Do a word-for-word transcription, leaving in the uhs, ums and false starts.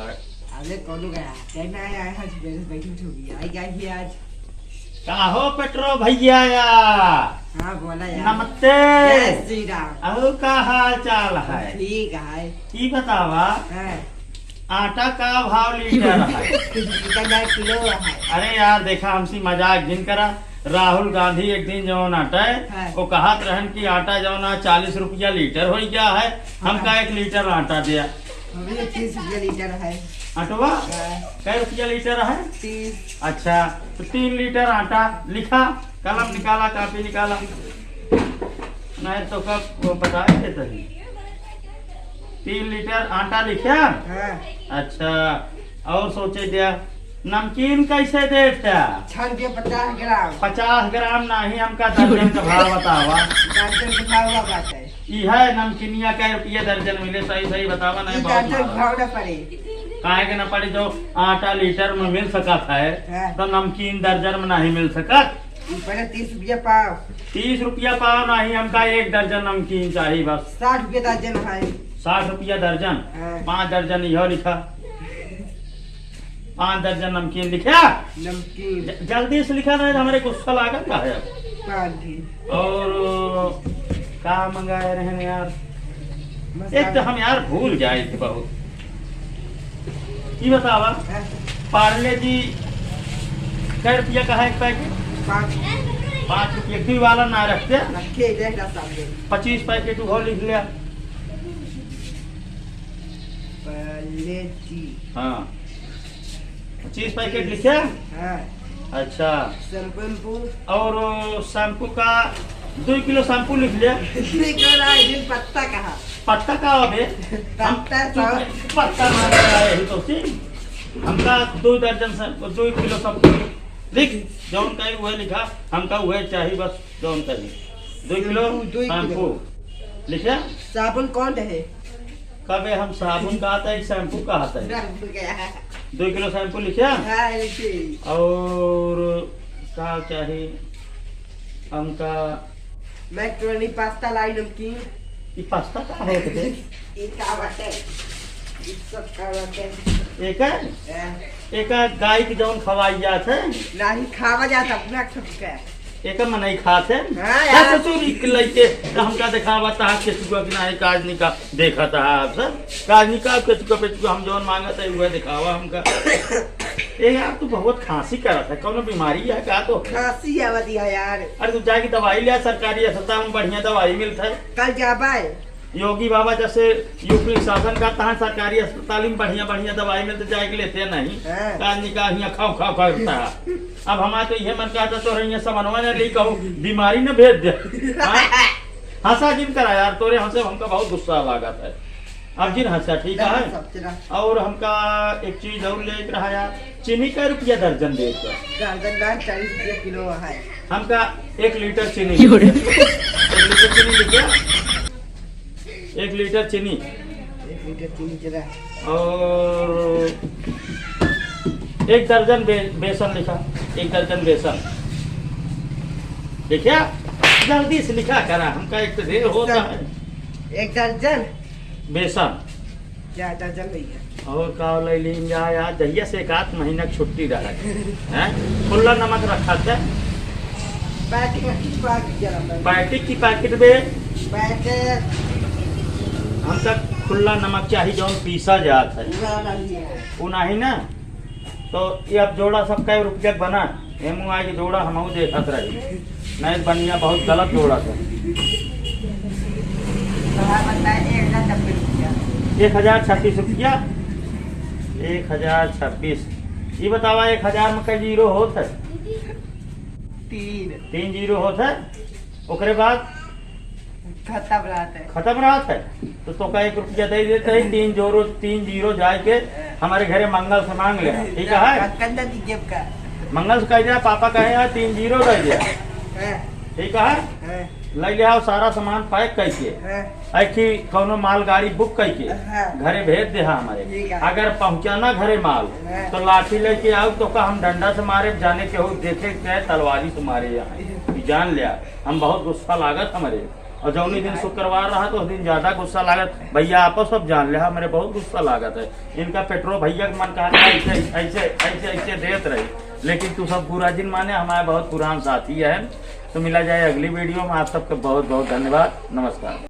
अरे कौनो गया? कहना है, आया है, बैठे बैठे उठ गया। आई क्या ही आज? का हो पेट्रो भैया या? हाँ, बोला यार। नमस्ते। जय श्री राम। अहो, का हाल चाल है? ठीक है। ई बतावा, हाँ। आटा का भाव लीटर है? लीटर का किलो है। अरे यार, देखा, हमसे मजाक जिन करा। राहुल गांधी एक दिन जौन आटा है, हाँ। वो कहत रहन कि आटा जौन है, चालीस रुपया लीटर हो गया है, हमका हाँ। एक लीटर आटा दिया। अभी तीस रुपया लीटर है। अटवा? हाँ। कै रुपया लीटर है? तीस। अच्छा, तो तीन लीटर आटा लिखा, कलम निकाला, कॉपी निकाला। नहीं तो कब वो बताए थे तभी। तीन लीटर आटा लिखा? हाँ। अच्छा, और सोचे दिया, नमकीन कैसे देता? छह रुपया पचास ग्राम। पचास ग्राम नहीं, हमका दर्जन का भाव बतावा। दर्जन का भाव का बात है। ई है नमकीनिया कै रुपया दर्जन मिले, सही सही बतावा, नहीं ई बहुत दर्जन महंगा। भाव ना पड़े। काहे के ना पड़े, जो आटा लीटर में मिल सकत है, हाँ। तो नमकीन दर्जन में नहीं मिल सकत। ई पड़े तीस रुपया पाव। तीस रुपया पाव नहीं, हमका एक दर्जन नमकीन चाहिए बस। साठ रुपया दर्जन है। साठ रुपया दर्जन? हाँ। पाँच दर्जन इहो लिखा। पाँच दर्जन नमकीन लिखा? नमकीन। ज-, जल्दी से लिखा, नहीं तो हमरे गुस्सा लागत का है अब। पाँच दिन। और का मंगाए रहन यार? मसाला। एक तो हम यार भूल जाए थे बहुत। ई बतावा, हाँ। पार्ले जी कै रुपया का है एक पैकेट? पाँच। पाँच रुपया। दुई वाला ना रखते? रखे, देख रहा सामने। पच्चीस पैकेट उहो लिख लिया। पार्ले जी। हाँ। पच्चीस पैकेट लिखे? हाँ। अच्छा। शैम्पू। और शैम्पू का दो किलो शैम्पू लिख ले। लिख रहा है, लेकिन पत्ता कहाँ? पत्ता का अबे? पत्ता हम तो पत्ता मांग रहा है, तो सी। हमका दो दर्जन शैम्पू, दो किलो शैम्पू लिख, जौन कही वह लिखा, हमका वह चाहिए बस, जौन कही। दो किलो शैम्पू, दो किलो। शैम्पू। लिखे? साबुन कौन है? कबे हम साबुन कहत है, शैम्पू कहत है? शैम्पू क्या है? दो किलो शैम्पू लिखे? हाँ, ऐसे ही। और का चाही हमका? मैक्रोनी पास्ता लाई नमकीन। ई पास्ता का होत बे? ई का बाटे? ई सब का बाटे? एक है? हाँ। एक गाय के जौन खवाई जात है? नहीं, खावा जात अपना खुद का। एकर मनई खात है? हाँ यार। ससुर, ई लइके त हमका देखावा, तहा केचुआ कि नाही, काजनी का देखत है आप सब। काजनी का केचुआ पेचुआ, हम जौन मांगत है, उहे देखावा हमका। ए यार, तू बहुत खांसी करत है, कौनो बीमारी है का तो? खांसी आवत है यार। अरे, तू जाके दवाई ले आ, सरकारी अस्पताल में बढ़िया दवाई मिलत है। कल जाबे। योगी बाबा जैसे यूपी शासन का, तहाँ सरकारी अस्पताल में बढ़िया बढ़िया दवाई मिलत, जाए के लेते नहीं। हाँ। काजनी का हियाँ खाओ खाओ करता है। अब हमारे तो यह मन कहता, तोरे हियाँ समनवा ने ले कहूँ, बीमारी न भेज दे। हाँ? हंसा जिन करा यार, तोरे हंसे हमका बहुत गुस्सा लागत है। अब जिन हंसा, ठीक है? सब चला। और हमका एक चीज और ले के रहा यार, चीनी कै रुपया दर्जन देत है? दर्जन ना, चालीस रुपया किलो है। हमका एक लीटर चीनी। एक लीटर चीनी लिख गया? एक लीटर चीनी। एक लीटर चीनी जरा। और एक दर्जन बे-, बेसन लिखा, एक दर्जन बेसन। देखिया, जल्दी से लिखा करा, हमका एक तो देर होता है। एक दर्जन? बेसन। क्या दर्जन भैया? और का ले लीन जा यार, जहिया से एक आध महीना की छुट्टी रहा है। हैं? खुला नमक रखा था। पैकेट की पैकेट जरा पैकेट। पैकेट की पैकेट बे। पैकेट। हम तक खुला नमक चाहिए, जौन पीसा जात है। पूरा नहीं है। वो नहीं ना। तो ये अब जोड़ा सब कै रुपया के बना? एम आई के जोड़ा हमहू देखत रही। नहीं, बनिया बहुत गलत जोड़ा था। तो हाँ, बताए, एक हजार छब्बीस रुपया। एक हजार छब्बीस रुपया? एक हजार छब्बीस। ये बतावा, एक हजार में कै जीरो होत है? तीन। तीन जीरो होत है। ओकरे बाद? खत्म रहत है। खत्म रहत है? तो तोका एक रुपया दे देते हैं, तीन जोरो, तीन जीरो जाए के हमारे घरे मंगल से मांग ले, ठीक है? कंधा दी जेब का। मंगल से कह दिया, पापा कहे हैं, तीन जीरो दे दिया। हाँ। ठीक है? हाँ। ले ले आओ सारा सामान पैक करके। हाँ। ऐ कि कौनो मालगाड़ी बुक करके हाँ। घरे भेज दे, हाँ, हमारे। ठीक है। अगर पहुँचाना घरे माल, हाँ। तो लाठी लेके आओ, तोका हम डंडा से मारे, जाने केहू देखे के तलवारी से मारे यहाँ। ई जान लिया, हम बहुत गुस्सा लागत हमरे। और जौनी दिन शुक्रवार रहा तो उस दिन ज्यादा गुस्सा लागत। भैया आपो सब जान ले, हमरे बहुत गुस्सा लागत है। इनका पेट्रोल भैया के मन कहा था ऐसे, ऐसे, ऐसे, ऐसे देत रही, लेकिन तू सब बुरा जिन माने, हमारे बहुत पुरान साथी है। तो मिला जाए अगली वीडियो में। आप सबके बहुत बहुत धन्यवाद। नमस्कार।